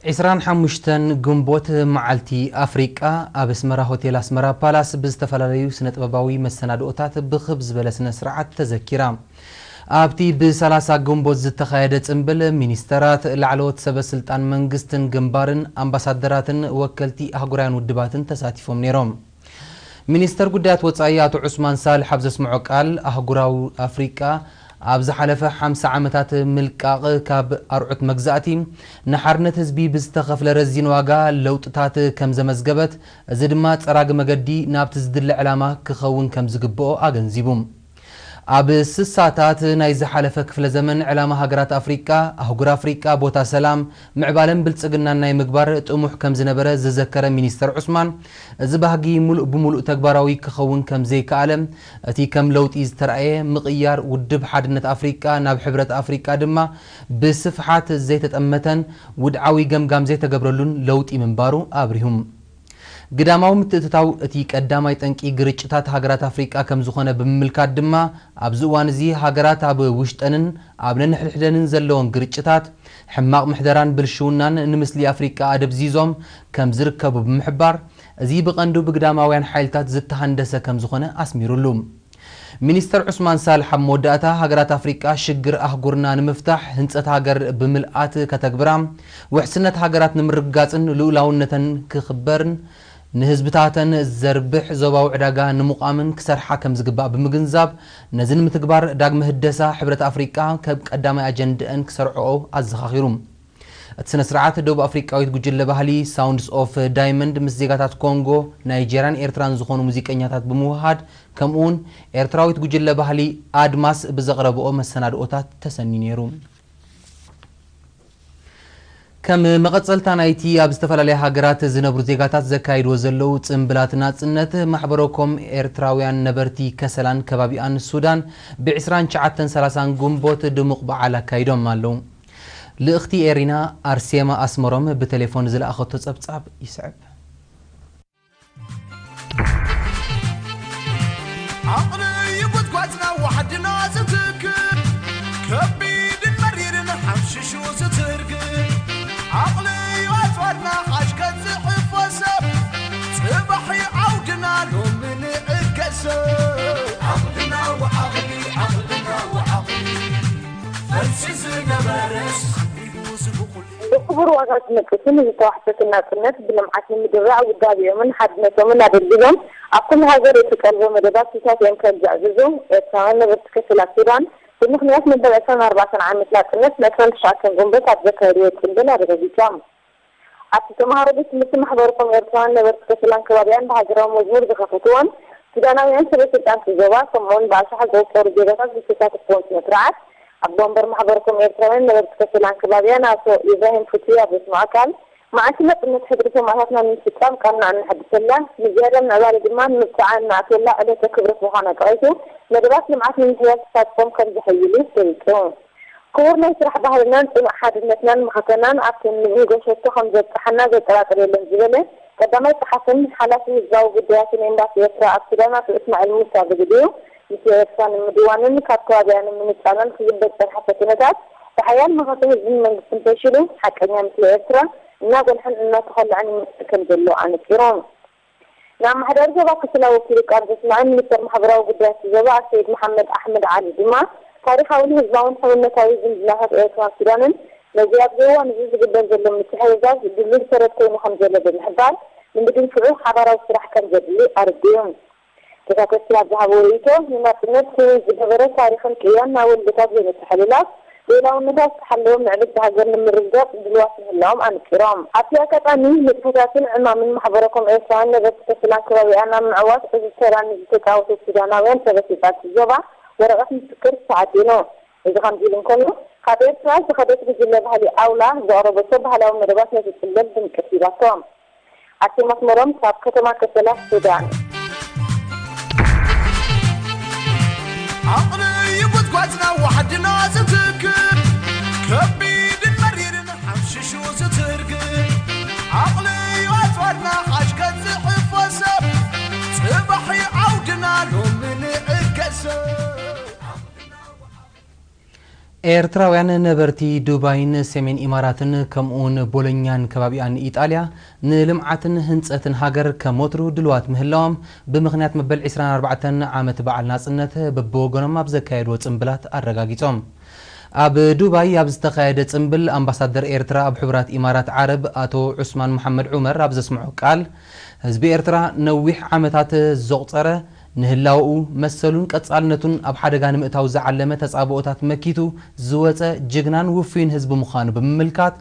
ዒስራን ሓሙሽተን ግንቦት፣ መዓልቲ ኣፍሪቃ፣ ኣብ ኣስመራ ሆቴል ኣስመራ ፓላስ ብዝተፈላለዩ ስነ ጥበባዊ መሰናድኦታት ብኽብ ዝበለ ስነ ስርዓት ተዘኪራ። ኣብቲ ብሰላሳ ግንቦት ዝተኻየደ ጽምብል፣ ሚኒስተራት፣ ላዕለዎት ሰበ ስልጣን መንግስትን ግንባርን፣ ኣምባሳደራትን ወከልቲ ኣህጉራውያን ውድባትን ተሳቲፎም ነይሮም። ሚኒስተር ጉዳያት ወጻኢ ኣቶ ዑስማን ሳልሕ ኣብ ዘስምዖ ቃል፣ ኣህጉራዊ ኣፍሪቃ ኣብ ዝሓለፈ ሓምሳ ዓመታት ምልቃቕ ካብ ኣርዑት መግዛእቲ ንሓርነት ህዝቢ ብዝተኸፍለ ረዚን ዋጋ ለውጥታት ከም ዘመዝገበት፣ እዚ ድማ ጸራጊ መገዲ ናብቲ ዝድለ ዕላማ ክኸውን ከም ዝግብኦ ኣገንዚቡ። ኣብ ስሳታት ናይ ዝሓለፈ ክፍለ ዘመን ዕላማ ሃገራት ኣፍሪቃ፣ ኣህጉር ኣፍሪቃ ቦታ ሰላም፣ ምዕባለን ብልጽግናን ናይ ምግባር ጥሙሕ ከም ዝነበረ ዝዘከረ ሚኒስተር ዑስማን፣ እዚ ባህጊ ምሉእ ብምሉእ ተግባራዊ ክኸውን ከም ዘይከኣለ፣ እቲ ከም ለውጢ ዝተራእየ ምቕያር ውድብ ሓድነት ኣፍሪቃ ናብ ሕብረት ኣፍሪቃ ድማ ብስፍሓት ዘይተጠመተን ውድዓዊ ገምጋም ዘይተገብረሉን ለውጢ ምንባሩ ኣብሪሁ። ግዳማዊ ምትእትታው እቲ ቀዳማይ ጠንቂ ግርጭታት ሃገራት ኣፍሪቃ ከም ዝኾነ ብምምልካት ድማ፣ ኣብዚ እዋን እዚ ሃገራት ኣብ ውሽጠንን ኣብ ነንሕድሕደንን ዘለወን ግርጭታት፣ ሕማቕ ምሕደራን ብልሽውናን ንምስሊ ኣፍሪቃ ኣደብዚዞም ከም ዝርከቡ ብምሕባር፣ እዚ ብቐንዱ ብግዳማውያን ሓይልታት ዝተሃንደሰ ከም ዝኾነ ኣስሚሩሉ። ሚኒስተር ዑስማን ሳልሕ ኣብ መወዳእታ፣ ሃገራት ኣፍሪቃ ሽግር ኣህጉርና ንምፍታሕ ህንጸት ሃገር ብምልኣት ከተግብራ፣ ውሕስነት ሃገራት ንምርግጋጽን ልኡላውነተን ክኽበርን ንህዝብታተን ዘርብሕ ዞባዊ ዕዳጋ ንምቋምን ክሰርሓ ከም ዝግባእ ብምግንዛብ፣ ነዚ ንምትግባር ዳግመ ህደሳ ሕብረት ኣፍሪቃ ከም ቀዳማይ ኣጀንድአን ክሰርዕኦ ኣዘኻኺሩ። እቲ ስነ ስርዓት ደቡብ ኣፍሪቃዊት ጉጅለ ባህሊ ሳውንድስ ኦፍ ዳይመንድ ምስ ዜጋታት ኮንጎ፣ ናይጄርያን ኤርትራን ዝኾኑ ሙዚቀኛታት ብምውህሃድ፣ ከምኡውን ኤርትራዊት ጉጅለ ባህሊ ኣድማስ ብዘቕረብኦ መሰናድኦታት ተሰንዩ ነይሩ። ከም መቐጸልታ ናይቲ ኣብ ዝተፈላለያ ሃገራት ዝነብሩ ዜጋታት ዘካይድዎ ዘለዉ ጽምብላት ናጽነት፣ ማሕበረኮም ኤርትራውያን ነበርቲ ከሰላን ከባቢኣን ሱዳን ብ ዒስራን ትሽዓተን ሰላሳን ግንቦት ድሙቕ በዓል ኣካይዶም ኣለዉ። ልእኽቲ ኤሪና ኣርሴማ ኣስመሮም ብቴሌፎን ዝለኣኸቶ ጸብጻብ ይስዕብ። ዓቕሊ እዩ ጉድጓድና ዋሕድና ዝትክል፣ ከቢድን መሪርን ሓምሽሹ ዝትርግል። ዓቕሊ እዩ ኣጽዋርና ሓሽከት ዝሕፈሰ፣ ጽባሕ እዩ ዓውድና ሎሚ ንዕገሰ። ዓቕልና ወዓቕሊ፣ ዓቕልና ወዓቕሊ፣ ፈልሲ ዝነበረስ ኣቢሉ ዝብቑል። ብክቡር ዋጋ ዝመጽእትን ዝተዋሕሰትን ናጽነት ብልምዓት ንምድራዕ ውዳቤኦምን ሓድነቶምን ኣደልዲሎም ኣብ ኩሉ ሃገር እትጠልቦ መደባት ሒዛት እዮም ከም ዘዕዝዙ ኤርትራውያን ነበርቲ ከሰላ ሱዳን ብምኽንያት መበል ዕስራን ኣርባዕተን ዓመት ናጽነት ንዕስራን ትሽዓተን ግንቦት ኣብ ዘካየድዎ ጽምብል ኣረጋጊጾም። ኣብቲ ተምሃሮ ቤት ትምህርቲ ማሕበረኮም ኤርትራውያን ነበርቲ ከሰላን ከባቢኣን ብሃገራዊ መዝሙር ዝኸፈትዎን ሱዳናውያን ሰበ ስልጣን እቲ ዞባ ከምኡውን ብኣሽሓት ዝቑጸሩ ዜጋታት ዝተሳተፍዎን ስነ ስርዓት ኣቦ ወንበር ማሕበረኮም ኤርትራውያን ነበርቲ ከሰላን ከባቢኣን ኣቶ ኢብራሂም ፍቱይ ኣብ ዘስምዖ ቃል፣ መዓልቲ ናጽነት ሕድሪ ሰማእታትና ንምፍጻም ቃልና እነሐድሰላ፣ ንዝያዳ ምዕባለ ድማ ንምብጽዓ እንኣትወላ ዕለተ ክብረት ምዃና ጠቒሱ፣ መደባት ልምዓት ንምሕያል ተሳትፎም ከም ዘሐይሉ ገሊጹ። ክቡር ናይ ስራሕ ባህልናን ጽኑዕ ሓድነትናን መኸተናን ኣብቲ ንብህጎ ሸቶ ከም ዘብጽሓና ዘጠራጥር የለን ዝበለ ቀዳማይ ጸሓፍን ሓላፊ ህዝባዊ ጉዳያትን ኤምባሲ ኤርትራ ኣብ ሱዳን ኣቶ እስማዒል ሙሳ ብግዲኡ፣ ምስ ኤርትራ ንምድዋንን ካብ ከባቢኣ ንምንጻልን ክግበር ዝጸንሐ ፈተነታት ብሓያል መኸተ ህዝብን መንግስትን ፈሺሉ፣ ሓቀኛ ምስሊ ኤርትራ እናጎልሐን እናተኾልዐን ይመጽእ ከም ዘሎ ኣነጺሩ። ንኣመሓዳሪ ዞባ ከሰላ ወኪሉ ቃል ዘስምዐ ሚኒስተር ማሕበራዊ ጉዳያት ዞባ ኣሰይድ መሓመድ ኣሕመድ ዓሊ ድማ፣ ታሪኻውን ህዝባውን ሕውነታዊ ዝምድናታት ኤርትራን ሱዳንን ነዚ ኣብዚ እዋን እዚ ዝግበር ዘሎ ምትሕግጋዝ ድልዱል ሰረት ኮይኑ ከም ዘሎ ብምሕባር፣ ንምድንፍዑ ሓባራዊ ስራሕ ከም ዘድሊ ኣረዲኡ። ተሳተፍቲ ኣብ ዝሃብዎ ርእይቶ፣ ንናጽነት ክውል ዝገበረ ታሪኽን ቅያን ኣወለዶታት ዘይምትሕልላፍ፣ ልኡላውነታ ዝተሓለወ ምዕብልቲ ሃገር ንምርግጋጽ ድልዋት ምህላዎም ኣንጺሮም። ኣብቲ ኣጋጣሚ፣ ንጥፈታትን ዕማምን ማሕበረኮም ኤርትራውያን ነበርቲ ከሰላን ከባቢኣን ኣብ ምዕዋት ዕዙዝ ተራ ንዝተጻወቱ ሱዳናውያን ሰበ ስልጣን እቲ ዞባ ወረቐት ምስክር ተዓዲሉ። እዚ ከምዚ ኢሉ እንከሎ፣ ካብ ኤርትራ ዝኸደት ጉጅለ ባህሊ ኣውላ ዘቕረበቶ ባህላዊ መደባት ነቲ ጽምብል ድምቀት ሂባቶ። ኣርሴማ ኣስመሮም ካብ ከተማ ከሰላ ሱዳን። ዓቕሊ እዩ ጉድጓድና ዋሕድና ዝትክል፣ ከቢድን መሪርን ሓምሽሹ ዝትርግል። ዓቕሊ እዩ ኣጽዋርና ሓሽከት ዝሕፈሰ፣ ጽባሕ እዩ ዓውድና ሎሚ ንዕገሰ። ኤርትራውያን ነበርቲ ዱባይን ሰሜን ኢማራትን ከምኡውን ቦሎኛን ከባቢኣን ኢጣልያ ንልምዓትን ህንጸትን ሃገር ከም ወትሩ ድልዋት ምህላዎም ብምኽንያት መበል ዕስራን ኣርባዕተን ዓመት በዓል ናጽነት በብወገኖም ኣብ ዘካየድዎ ጽምብላት ኣረጋጊጾም። ኣብ ዱባይ ኣብ ዝተኻየደ ጽምብል ኣምባሳደር ኤርትራ ኣብ ሕቡራት ኢማራት ዓረብ ኣቶ ዑስማን መሓመድ ዑመር ኣብ ዘስምዖ ቃል፣ ህዝቢ ኤርትራ ነዊሕ ዓመታት ዘቑጸረ ንህላወኡ፣ መሰሉን ቀጻልነቱን ኣብ ሓደጋ ንምእታው ዝዓለመ ተጻብኦታት መኪቱ ዝወጸ ጅግናን ውፉይን ህዝቢ ምዃኑ ብምምልካት፣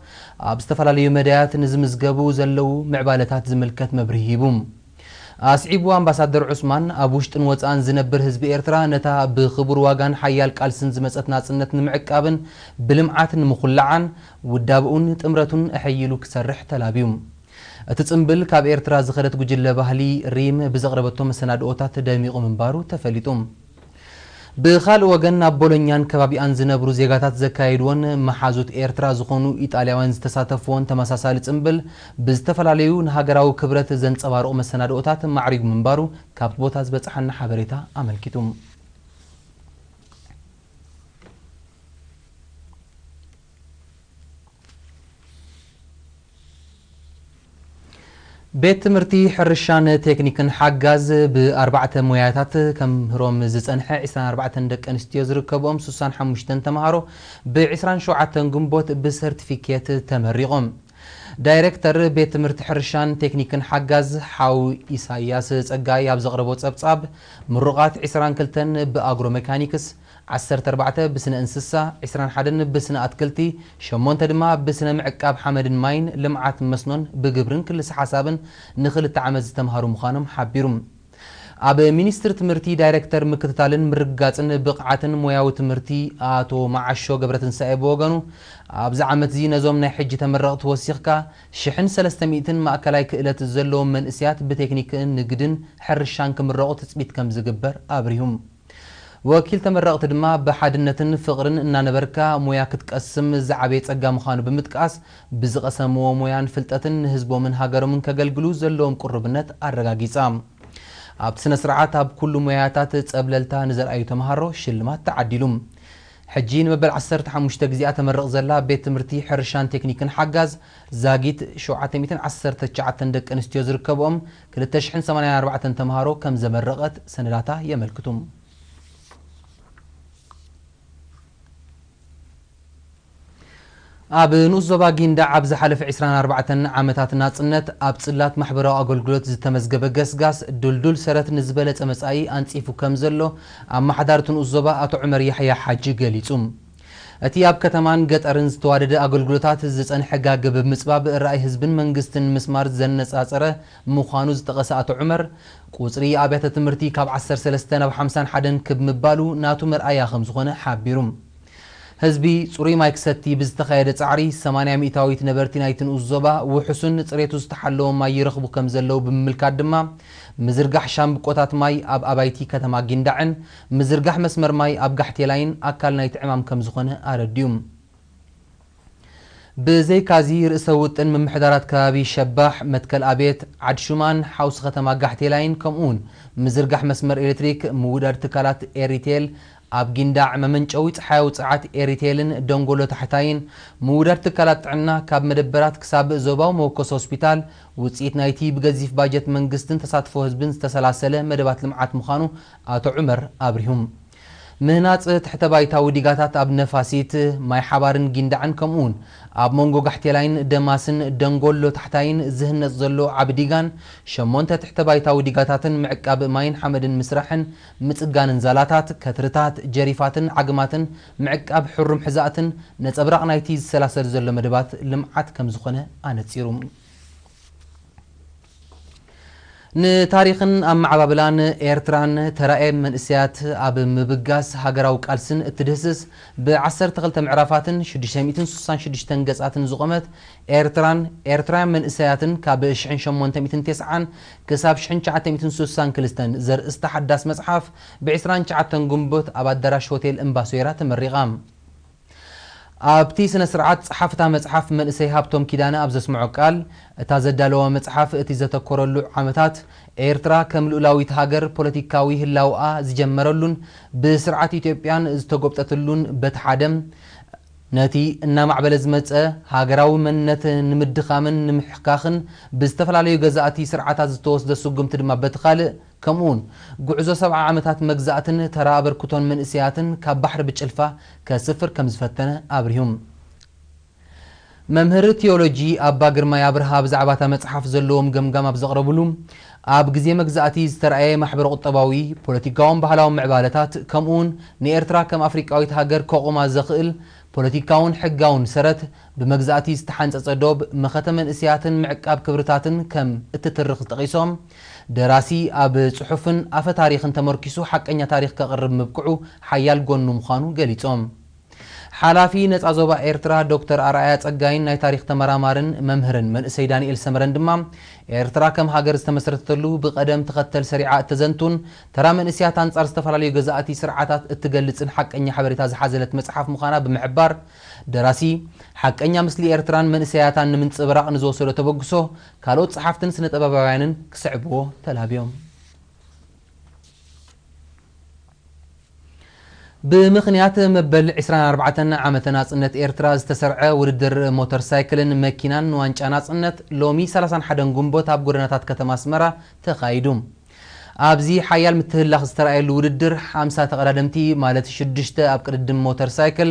ኣብ ዝተፈላለዩ መዳያት ንዝምዝገቡ ዘለዉ ምዕባለታት ዝምልከት መብርሂ ሂቡ። ኣስዒቡ ኣምባሳደር ዑስማን፣ ኣብ ውሽጥን ወጻእን ዝነብር ህዝቢ ኤርትራ ነታ ብኽቡር ዋጋን ሓያል ቃልስን ዝመጸት ናጽነት ንምዕቃብን ብልምዓት ንምኹላዓን ውዳብኡን ጥምረቱን ኣሐይሉ ክሰርሕ ተላብዩ። እቲ ጽምብል ካብ ኤርትራ ዝኸደት ጉጅለ ባህሊ ሪም ብዘቕረበቶ መሰናድኦታት ደሚቑ ምንባሩ ተፈሊጡ። ብኻልእ ወገን፣ ኣብ ቦሎኛን ከባቢኣን ዝነብሩ ዜጋታት ዘካየድዎን መሓዙት ኤርትራ ዝኾኑ ኢጣልያውያን ዝተሳተፍዎን ተመሳሳሊ ጽምብል፣ ብዝተፈላለዩ ንሃገራዊ ክብረት ዘንጸባርቑ መሰናድኦታት ማዕሪጉ ምንባሩ ካብቲ ቦታ ዝበጽሓና ሓበሬታ ኣመልኪቱ። ቤት ትምህርቲ ሕርሻን ቴክኒክን ሓጋዝ ብኣርባዕተ ሞያታት ከምህሮም ዝጸንሐ ዕስራን ኣርባዕተን ደቂ ኣንስትዮ ዝርከብኦም ስሳን ሓሙሽተን ተምሃሮ ብዕስራን ሸውዓተን ግንቦት ብሰርቲፊኬት ተመሪቖም። ዳይሬክተር ቤት ትምህርቲ ሕርሻን ቴክኒክን ሓጋዝ ሓው ኢሳያስ ጸጋይ ኣብ ዘቕረቦ ጸብጻብ፣ ምሩቓት ዕስራን ክልተን ብኣግሮ መካኒክስ፣ ዓሰርተ ኣርባዕተ ብስነ እንስሳ፣ ዕስራን ሓደን ብስነ ኣትክልቲ፣ ሸሞንተ ድማ ብስነ ምዕቃብ ሓመድን ማይን ልምዓት መስኖን ብግብርን ክልሰ ሓሳብን ንክልተ ዓመት ዝተምሃሩ ምዃኖም ሓቢሩ። ኣብ ሚኒስትሪ ትምህርቲ ዳይሬክተር ምክትታልን ምርግጋጽን ብቕዓትን ሞያዊ ትምህርቲ ኣቶ መዓሾ ገብረትንሳኤ ብወገኑ፣ ኣብዚ ዓመት እዚ ነዞም ናይ ሕጂ ተመረቕቲ ወሲኽካ ሽሕን ሰለስተ ሚእትን ማእከላይ ክእለት ዘለዎም መንእሰያት ብቴክኒክን ንግድን ሕርሻን ክምረቑ ትጽቢት ከም ዝግበር ኣብሪሁ። ወኪል ተመረቕቲ ድማ ብሓድነትን ፍቕርን እናነበርካ ሞያ ክትቀስም ዝዓበየ ጸጋ ምዃኑ ብምጥቃስ፣ ብዝቐሰምዎ ሞያን ፍልጠትን ንህዝቦምን ሃገሮምን ከገልግሉ ዘለዎም ቅሩብነት ኣረጋጊጻ። ኣብቲ ስነ ስርዓት ኣብ ኩሉ ሞያታት ጸብለልታ ንዘርኣዩ ተምሃሮ ሽልማት ተዓዲሉ። ሕጂ ንመበል ዓሰርተ ሓሙሽተ ግዜኣ ተመርቕ ዘላ ቤት ትምህርቲ ሕርሻን ቴክኒክን ሓጋዝ ዛጊት ሸውዓተ ሚእትን ዓሰርተ ትሽዓተን ደቂ ኣንስትዮ ዝርከብኦም ክልተ ሽሕን ሰማንያን ኣርባዕተን ተምሃሮ ከም ዘመረቐት ሰነዳታ የመልክቱ። ኣብ ንኡስ ዞባ ጊንዳዕ ኣብ ዝሓለፈ ዕስራን ኣርባዕተን ዓመታት ናጽነት ኣብ ጽላት ማሕበራዊ ኣገልግሎት ዝተመዝገበ ገስጋስ ድልዱል ሰረት ንዝበለጸ መጻኢ ኣንጺፉ ከም ዘሎ ኣመሓዳሪ እቲ ንኡስ ዞባ ኣቶ ዑመር ያሕያ ሓጂ ገሊጹ። እቲ ኣብ ከተማን ገጠርን ዝተዋደደ ኣገልግሎታት ዝጸንሐ ጋግ ብምጽባብ ራእይ ህዝብን መንግስትን ምስማር ዘነጻጸረ ምዃኑ ዝጠቐሰ ኣቶ ዑመር፣ ቁጽሪ ኣብያተ ትምህርቲ ካብ ዓሰርተ ሰለስተ ናብ ሓምሳን ሓደን ክብ ምባሉ ናቱ መርኣያ ከም ዝኾነ ሓቢሩ። ህዝቢ ጽሩይ ማይ ክሰቲ ብዝተኻየደ ጻዕሪ፣ ሰማንያ ሚእታዊት ነበርቲ ናይቲ ንኡስ ዞባ ውሑስን ጽሬቱ ዝተሓለወ ማይ ይረኽቡ ከም ዘለዉ ብምምልካት ድማ፣ ምዝርጋሕ ሻምብቆታት ማይ ኣብ ኣባይቲ ከተማ ጊንዳዕን ምዝርጋሕ መስመር ማይ ኣብ ጋሕቴላይን ኣካል ናይቲ ዕማም ከም ዝኾነ ኣረዲኡ። ብዘይካዚ፣ ርእሰ ውጥን ምምሕዳራት ከባቢ ሸባሕ፣ መትከል ኣቤት፣ ዓድ ሹማን ሓውሲ ከተማ ጋሕቴላይን ከምኡውን ምዝርጋሕ መስመር ኤሌክትሪክ፣ ምውዳድ ትካላት ኤሪቴል፣ ኣብ ጊንዳዕ መመንጨዊ ጸሓያዊ ጸዓት ኤሪቴልን ደንጎሎ ታሕታይን፣ ምውዳድ ትካላት ጥዕና ካብ መደበራት ክሳብ ዞባዊ መወከሲ ሆስፒታል፣ ውጽኢት ናይቲ ብገዚፍ ባጀት መንግስትን ተሳትፎ ህዝብን ዝተሰላሰለ መደባት ልምዓት ምዃኑ ኣቶ ዑመር ኣብሪሁም። ምህናጽ ትሕተ ባይታዊ ዲጋታት ኣብ ነፋሲት፣ ማይ ሓባርን ጊንዳዕን ከምኡውን ኣብ መንጎ ጋሕቴላይን ደማስን ደንጎሎ ታሕታይን ዝህነጽ ዘሎ ዓቢ ዲጋን ሸሞንተ ትሕተ ባይታዊ ዲጋታትን ምዕቃብ ማይን ሓመድን ምስራሕን ምጽጋንን ዛላታት፣ ከትርታት፣ ጀሪፋትን ዓግማትን ምዕቃብ ሕሩም ሕዛእትን ነጸብራቕ ናይቲ ዝሰላሰል ዘሎ መደባት ልምዓት ከም ዝኾነ ኣነጺሩ። ንታሪኽን ኣመዓባብላን ኤርትራን ተራኤ መንእሰያት ኣብ ምብጋስ ሃገራዊ ቃልስን እትድህስስ ብዓሰርተ ክልተ ምዕራፋትን ሽዱሽተ ሚእትን ስሳን ሽዱሽተን ገጻትን ዝቖመት ኤርትራን ኤርትራውያን መንእሰያትን ካብ ሽሕን ሸሞንተ ሚእትን ተስዓን ክሳብ ሽሕን ትሽዓተ ሚእትን ስሳን ክልተን ዘርእስታ ሓዳስ መጽሓፍ ብዕስራን ትሽዓተን ግንቦት ኣብ ኣዳራሽ ሆቴል እምባሶይራ ተመሪቓ። ኣብቲ ስነ ስርዓት ጸሓፍታ መጽሓፍ መንእሰይ ሃብቶም ኪዳነ ኣብ ዘስምዖ ቃል፣ እታ ዘዳለዋ መጽሓፍ እቲ ዘተኮረሉ ዓመታት ኤርትራ ከም ልኡላዊት ሃገር ፖለቲካዊ ህላውኣ ዝጀመረሉን ብስርዓት ኢትዮጵያን ዝተጎብጠትሉን በቲ ሓደም ነቲ እናማዕበለ ዝመጸ ሃገራዊ መንነት ንምድኻምን ንምሕካኽን ብዝተፈላለዩ ገዛእቲ ስርዓታት ዝተወስደ ስጉምቲ ድማ በቲ ካልእ፣ ከምኡውን ጉዕዞ ሰብዓ ዓመታት መግዛእትን ተራ ኣበርክቶን መንእሰያትን ካብ ባሕሪ ብጭልፋ ከስፍር ከም ዝፈተነ ኣብሪሁም። መምህር ቲዮሎጂ ኣባ ግርማይ ኣብርሃ ብዛዕባ እታ መጽሓፍ ዘለዎም ገምጋም ኣብ ዘቕረብሉ፣ ኣብ ግዜ መግዛእቲ ዝተረኣየ ማሕበረ ቁጠባዊ፣ ፖለቲካውን ባህላውን ምዕባለታት፣ ከምኡውን ንኤርትራ ከም ኣፍሪቃዊት ሃገር ከቑማ ዘኽእል ፖለቲካውን ሕጋውን ሰረት፣ ብመግዛእቲ ዝተሓንጸጸ ዶብ፣ መኸተ መንእስያትን ምዕቃብ ክብርታትን ከም እትትርኽ ጠቒሶም፣ ደራሲ ኣብ ጽሑፍን ኣፈ ታሪኽን ተመርኪሱ ሓቀኛ ታሪኽ ከቕርብ ምብቅዑ ሓያል ጎኑ ምዃኑ ገሊጾም። ሓላፊ ነጻ ዞባ ኤርትራ ዶክተር ኣርኣያ ጸጋይን ናይ ታሪኽ ተመራማርን መምህርን መንእሰይ ዳንኤል ሰመረን ድማ፣ ኤርትራ ከም ሃገር ዝተመስረተተሉ ብቐደም ተኸተል ሰሪዓ እተዘንቱን ተራ መንእስያት ኣንጻር ዝተፈላለዩ ገዛእቲ ስርዓታት እትገልጽን ሓቀኛ ሓበሬታ ዝሓዘለት መጽሓፍ ምዃና ብምሕባር፣ ደራሲ ሓቀኛ ምስሊ ኤርትራን መንእሰያታን ንምንጽብራቕ ንዝወሰዶ ተበግሶ ካልኦት ጸሓፍትን ስነ ጥበባውያንን ክስዕብዎ ተላብዮም። ብምኽንያት መበል ዕስራን ኣርባዕተን ዓመተ ናጽነት ኤርትራ ዝተሰርዐ ውድድር ሞተር ሳይክልን መኪናን ዋንጫ ናጽነት ሎሚ ሰላሳን ሓደን ግንቦት ኣብ ጎደናታት ከተማ ኣስመራ ተኻይዱ። ኣብዚ ሓያል ምትህላኽ ዝተራእየሉ ውድድር ሓምሳ ተቐዳደምቲ ማለት ሽዱሽተ ኣብ ቅድድም ሞተር ሳይክል፣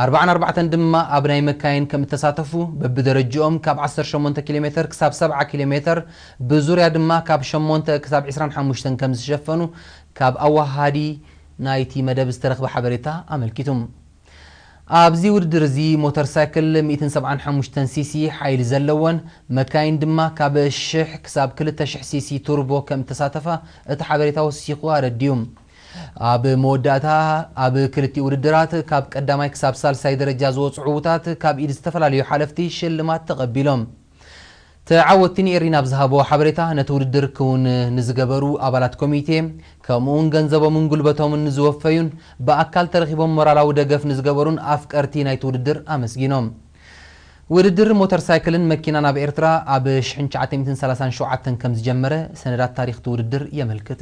ኣርባዓን ኣርባዕተን ድማ ኣብ ናይ መካይን ከም እተሳተፉ፣ በብደረጅኦም ካብ ዓሰርተ ሸሞንተ ኪሎ ሜተር ክሳብ ሰብዓ ኪሎ ሜተር፣ ብዙርያ ድማ ካብ ሸሞንተ ክሳብ ዕስራን ሓሙሽተን ከም ዝሸፈኑ ካብ ኣወሃሃዲ ናይቲ መደብ ዝተረኽበ ሓበሬታ ኣመልኪቱ። ኣብዚ ውድድር እዚ ሞተር ሳይክል ሚእትን ሰብዓን ሓሙሽተን ሲሲ ሓይሊ ዘለወን፣ መካይን ድማ ካብ ሽሕ ክሳብ ክልተ ሽሕ ሲሲ ቱርቦ ከም እተሳተፋ እቲ ሓበሬታ ወሲኹ ኣረዲኡ። ኣብ መወዳእታ ኣብ ክልቲኡ ውድድራት ካብ ቀዳማይ ክሳብ ሳልሳይ ደረጃ ዝወጹ ዕዉታት ካብ ኢድ ዝተፈላለዩ ሓለፍቲ ሽልማት ተቐቢሎም። ተዓወትቲ ንኤሪና ኣብ ዝሃቦ ሓበሬታ፣ ነቲ ውድድር ክውን ንዝገበሩ ኣባላት ኮሚቴ፣ ከምኡውን ገንዘቦምን ጉልበቶምን ንዝወፈዩን ብኣካል ተረኺቦም ሞራላዊ ደገፍ ንዝገበሩን ኣፍቀርቲ ናይቲ ውድድር ኣመስጊኖም። ውድድር ሞተር ሳይክልን መኪናን ኣብ ኤርትራ ኣብ ሽሕን ትሽዓተ ሚእትን ሰላሳን ሸውዓተን ከም ዝጀመረ ሰነዳት ታሪኽ እቲ ውድድር የመልክት።